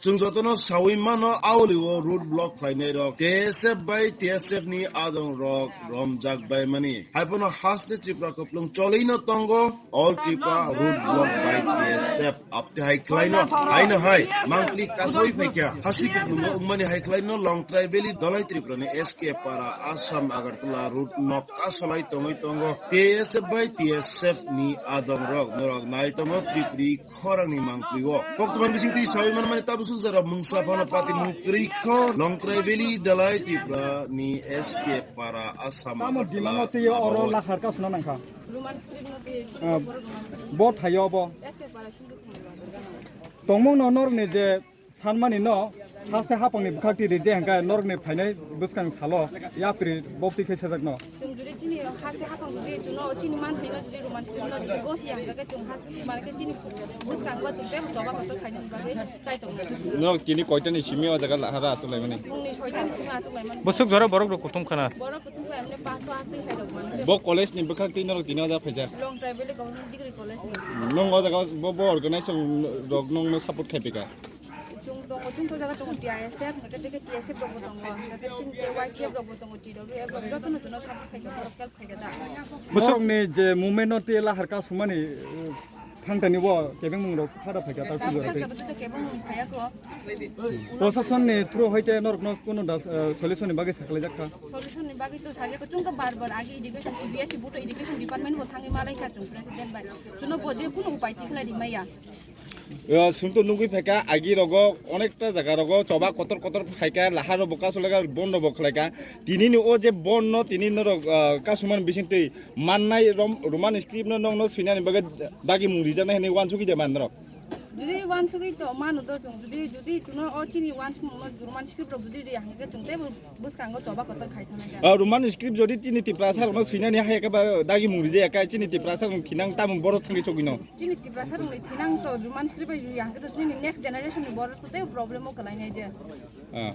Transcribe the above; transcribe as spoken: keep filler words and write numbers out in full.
Chwng jotono sawi mano, aolio road block khlainai rok K S F bai T S F ni adong rok romjak bai mani. Haiphano haste Tripura kuplung choli no tongo, all Tripura road block bai T S F. Apte hai khlaino, haino hai, mangpli kasoi phaikha, hasi kuplung wngmani hai khlaino, Longtrai Valley Dalai Tripura ni S K Para Assam Agartala road nok kasolai tongoi tongo, K S F bai T S F ni adong rok, norok nai tongo Tripuri khorangni mangpli o. Koktwma bisingtwi sawi manmani tabuk sujaro mungsa phano pati mung kwrwi kho Longtrai Valley Dalai Tripura ni S K Para Assam Tamo Agartala dimano twi oro labo. Lahar kasuna nangkha. Roman script no twi Ah, Roman script. Bo thayo bo. S K Para sindhu khumla. Tongmung no norni je Sanmani no, haste hapangni bwkhak twi rijak hwnkhe norokni phainai bwskang salo yapri bok twi khe sajak no. Chwng jodi chini haste hapang jodi chwngno chini man phaino jodi Roman script no jodi gosi hwnkhe chwng haste mane khe chini bwskango chwng tei choba kotor khainani bagwi chai tongo. Norok tini koitani simi o jaga lahara achuk laimani? Mungni soitani simi achuk laimani. Bwswk jora borok rok kutung khana. Borok kutung kha emne paso atwi hai rok mani. Bo college ni bwkhak twi norok tini o jaga phaijak? Longtrai Valley Government Degree College ni. Nung o jaga bo, bo organization rok nungno support khai pika? Chwng tongo, chwng to jaga tongo T I S F, hwnkhe tei T S F rokbo tongo, hwnkhe chwng tei Y T F rokbo tongo, T W F rok jotono chwngno support khaikha, borok help khaikha da. Bwswkni je movement no tei lahar kasumani, uh, thangtani bo kebengmung rok phada phaikha, ta Tabuk kujora tei. Sakha bwswk kebengmung phaiya kho. Proshasonni through hoite norokno kuno da, uh, solution ni bagwi sakhlai jakha. Solution ni bagwi to sakya kho, chwng khe bar bar agi education, E B S C buto education department bo thangwi malai kha chwng president bai. Chwngno bo je kuno upai tikhlai rimaya. Sumto nugwi phaikha, agi rogo onekta jaga rogo choba kotor kotor phaikha, laharo bo kasolega, bondo bo khlaikha. Tinini o je bondo tini norok, ah, kasumani bisingtwi mannai rom-, Roman script no nokno swinani bagwi dagi mung rijaknai hinwi wansugwi de man norok. Jodi wansugwi to manu do chwng, jodi, jodi chwngno o chini wansukmungno Roman script rok jodi riya hwnkhe chwng teibo bwskango choba kotor khai thanai da. Ah, Roman script jodi chini Tiprasa rokno swinani hai khe ba dagi mung rijaya khe chini Tiprasa rok thinang tamo borok thangwi chogwino. Chini Tiprasa rokni thinang to Roman script bai jodi hwnkhe to chini next generation ni borok to tei problem o kwlainai je. Ah.